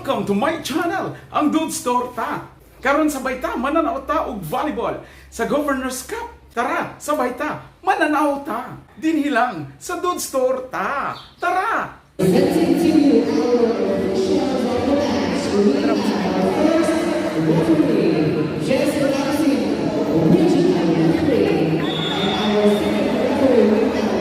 Welcome to my channel, ang Dudes Torta. Karon sabay ta mananaw ta og volleyball sa Governor's Cup. Tara, sabay ta, mananaw ta. Dinhi lang sa Dudes Torta. Tara! Presenting to you our officials of the match, we have our first referee, Jesse Maxim, regional referee, and our second referee, we have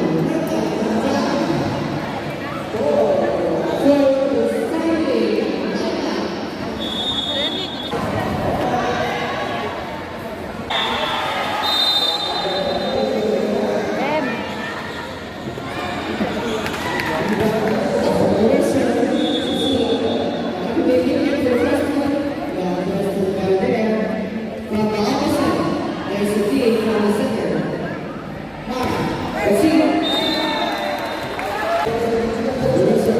for deciding making it for the first one. Well, just to go there. From the opposite, there's a team from the center. Mark, the team. Reverser.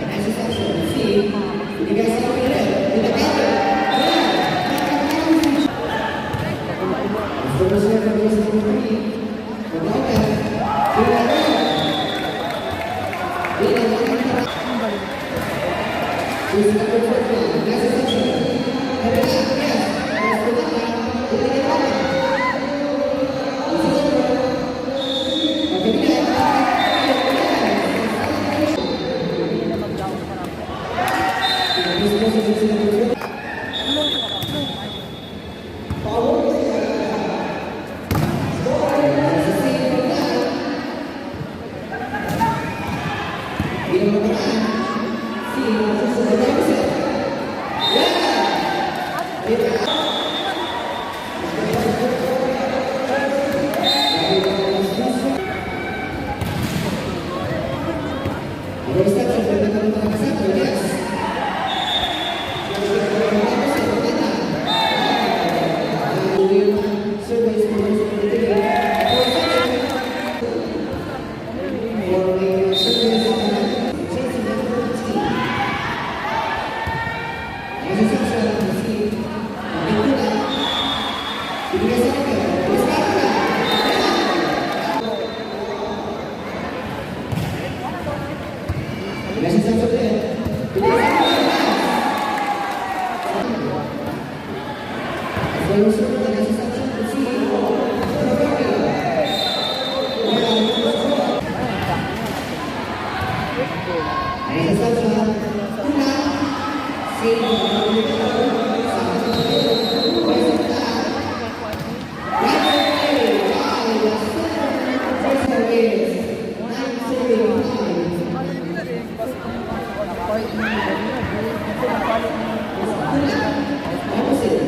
Nice reception. Let's see. You guys have it in. In the counter. Yeah. Reverser from jersey number 3. From Lopez. To the left. Jersey number 21. Nice reception. And the back, yes. Yes, the back. The back. This is over. Okay, yes. This is also jersey number 20. Follow. There's a save from that. Hindi naman paraan. See, this is the opposite. Yeah! Yeah. Reception for the Center, yes. Service for the reception. For the service, jersey number 15. Nice reception, let's see. Ventura. Ibigay sa akin. Diskarte. Nice reception din. Ibigay sa akin. Yes. Nice reception. Let's see. Nice reception. Una. Save. Right away. Wow. The center. First is 9-5. Opposite.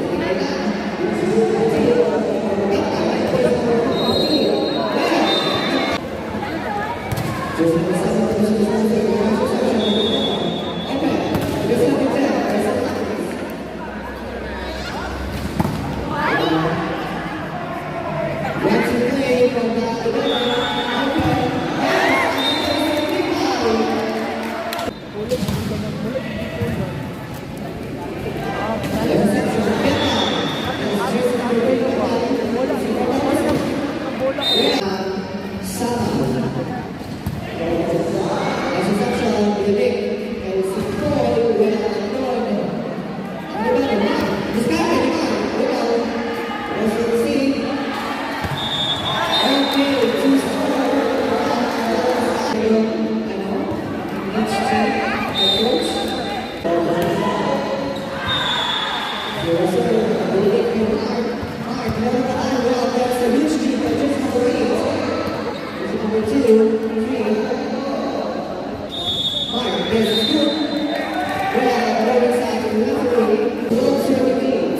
Just number 7, reception. Okay. Just number 10. One to play from the Okay. Yes. Reception. Jersey number 21. Sama. Nice reception. Binalik. Kay si Paul. Well, Anton. Ang libado na. Diskarte, di ba? Well, let's see. Okay, two score. Yung, ano, each team, the coach. So, binalik kay Mark. Mark, meron pa tayo. Well, that's a huge team by jersey number 8. Jersey number 2, 3. Mark, yes, it's good. Well, rolling side to the referee. 12-78.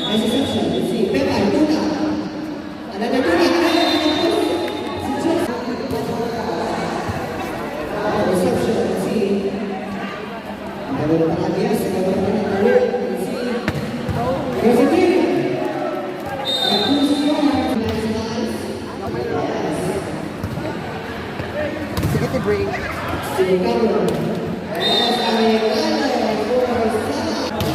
Nice reception. Let's see. Pepay, Tuna. Another Tuna. Another Tuna. Si Joseph. Reception. Let's see. Another paraan. Yes, another paraan. Let's see. There's a three. And too strong. Nice, nice. Yes. Sige, ti break. Si Carlo. Yes, Arellano for Sama.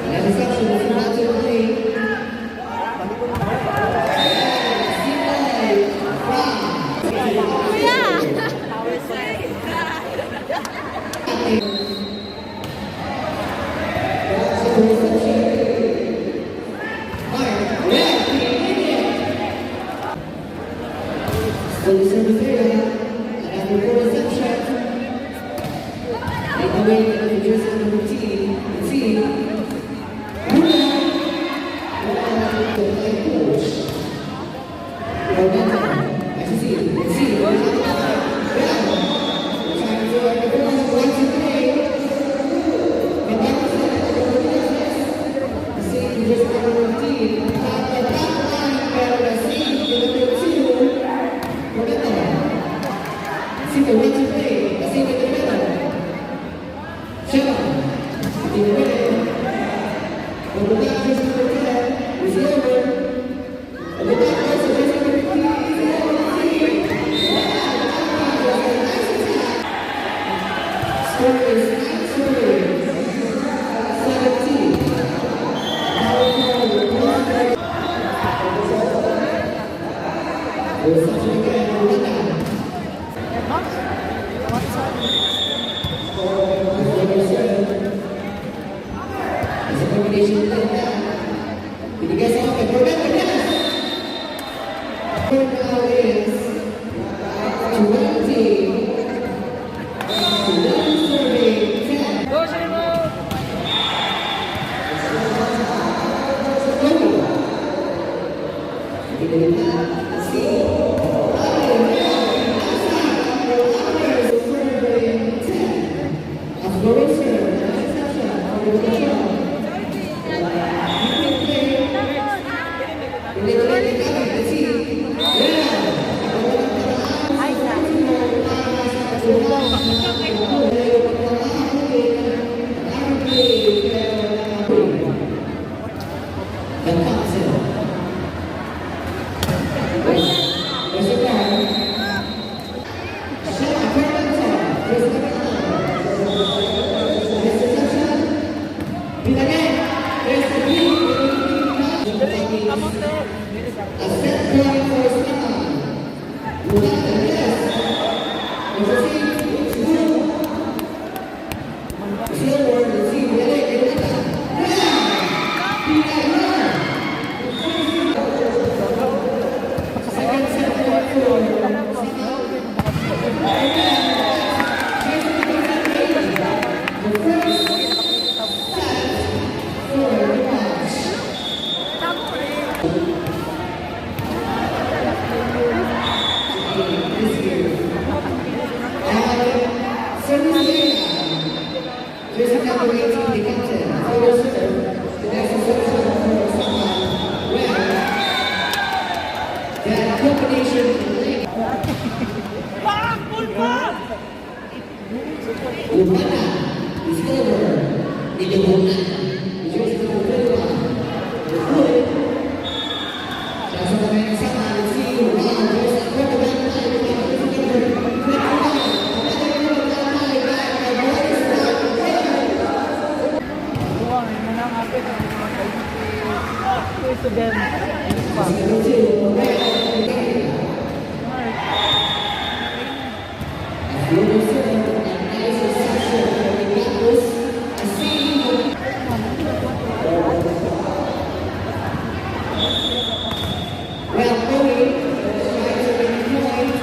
Nice reception. Let's see not to play. And Simoy from Kuya! On the back, jersey number 10 is over. On the back, also jersey number 15 is over. Score is 9 serving 17. Power forward, reception again, Rwanda. Number 7. It's a combination of that. Binigay sa kay Roberto Yes. Now is 20. 1 serving 10. Go, Shimo! Go. See. Serving 10. As going serve, reception for the show. Let's see. Yeah. Ay, sa. The captain. There's a guard. Shot Fernando. There's the There's reception. Binagay. There's the green. A set point for Stefan. Lugata, yes. There's a save. It's good. Silver, let's see. Binagay. Lugata. Yeah! Binagay. Second set point for Stefan. The first set for the match. This year. And service game. Jersey number 18, the captain, for the serve. The next reception for Samal. Well, that combination Pak! Pulpa! Lubana is over. Nilubuna. Jersey number 21. The foot. Chance na ngayon sa Samal. Let's see. Wow, there's a quarterback line. Jersey number 21. Another quarterback line. Buwang, yun na ang apit. Ito din. Jersey number 2. Red. Number 7, a nice reception from the Campus. A save. Well, Owen trying to make a point.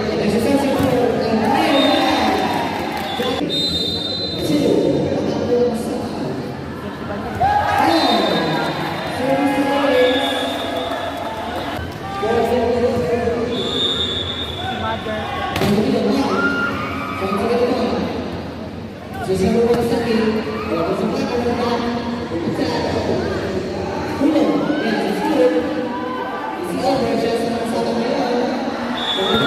And there's a reception for Two. Service to Owens. Mother. Just number 1 second. There's a block on the back. Look at that. Uno. Yes, it's good. It's over. Just on sa ngayon.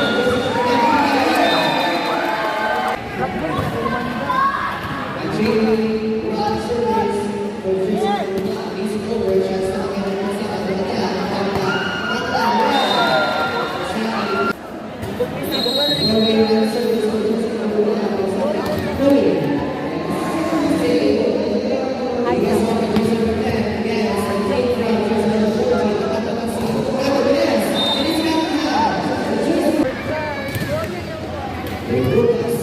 Actually, one service for just number 1. It's over. Just na ngayon sa kanila. One service for just number 1. Three. Yes, one for jersey number 10. Yes, and take from jersey number 14. Yes, and it's got now. Lucas.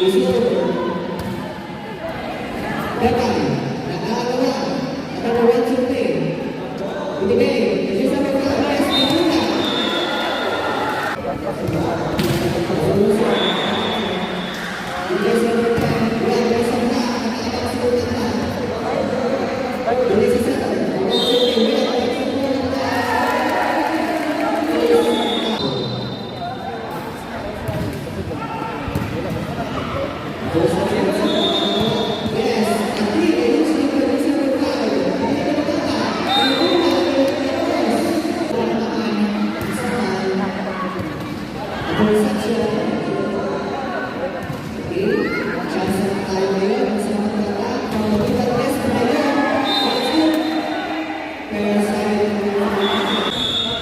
Isilver. Betay. Nakakagawa. At number 1, 2, 3. Binigay. Jersey number 5. Yes, Laguna. Jersey number 10. Well, there's a block. Nakakagawa sa Laguna. Jersey 7. 1, 2, 3. Well, yes, agree. Jersey number 5. Interception. Okay, chance na tayo ngayon. Sa mga bata, pamamagitan, yes, ngayon. Let's go. Pero sa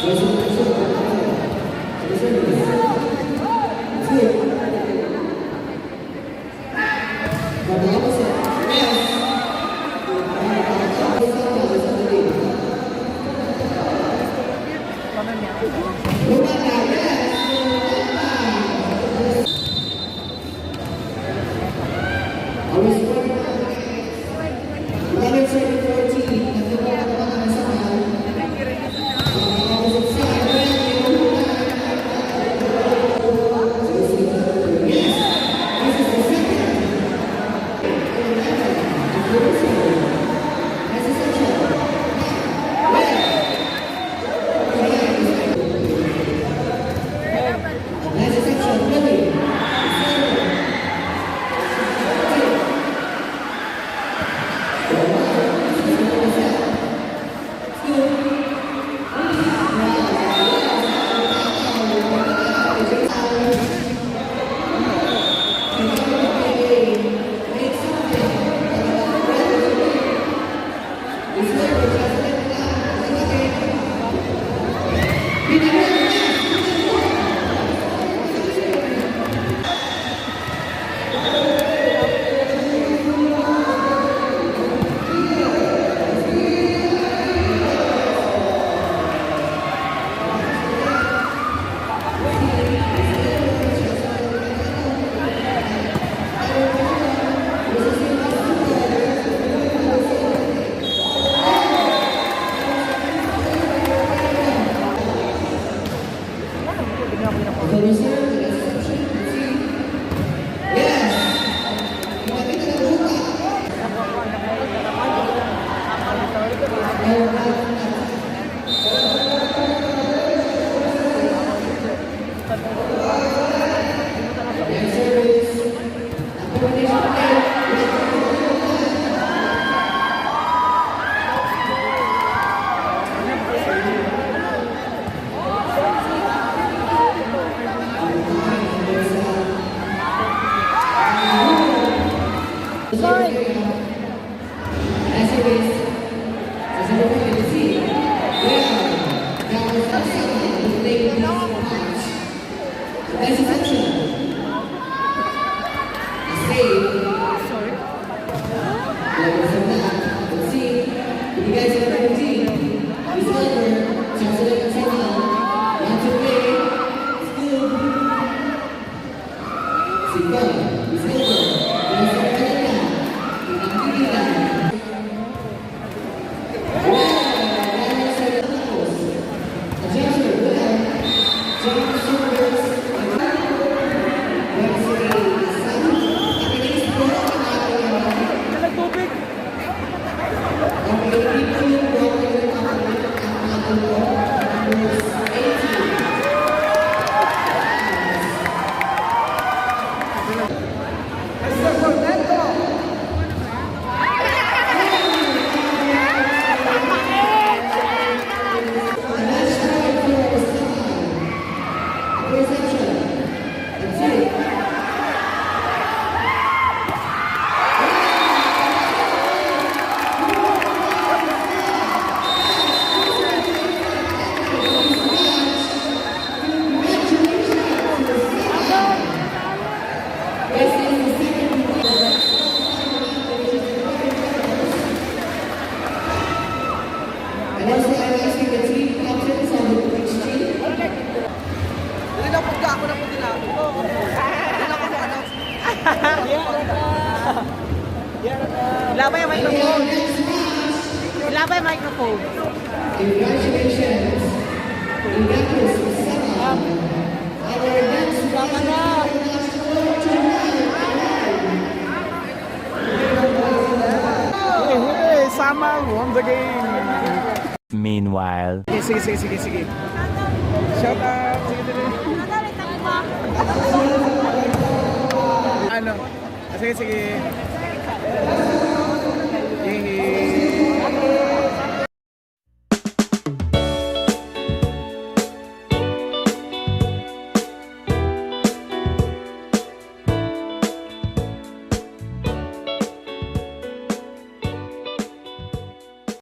Joseph, Joseph, Joseph. Let's go. Pagkakapos, yes. Lumaka, yes. Our score now is 11-14. Nagkakaroon ng sama. Opposite side, yes, this is the second. 11, nice reception. Nice reception, Billy. The reserve, the reception, see. Yes! Pinakita ng lupa. Next service. Ang combination play. Sorry. Nice service. Sa number 15. Well, that was not something to play this match. Nice reception. A save. Sorry. Level sa back. Let's see. Ibigay sa number 15. Resolver. Chance ulit ng sama. Want to play. It's good. Sigal. Resolver. Chance sa kanila. Pinagpigilan. Wow! Dahil sa tapos. Adjuster. Well. Jump service. Once again, Akinis po ang ating Nagtubig. Okay, ito yung broken ng ating numbers 18. Labay ang microphone. Labay ang microphone. Congratulations. Ingatus Sama. Our next Sama na. Hey, Sama won the game. Meanwhile. Okay, sige, sige, sige, sige. Shout out. Sige, sige. Ano? Ah, sige, sige.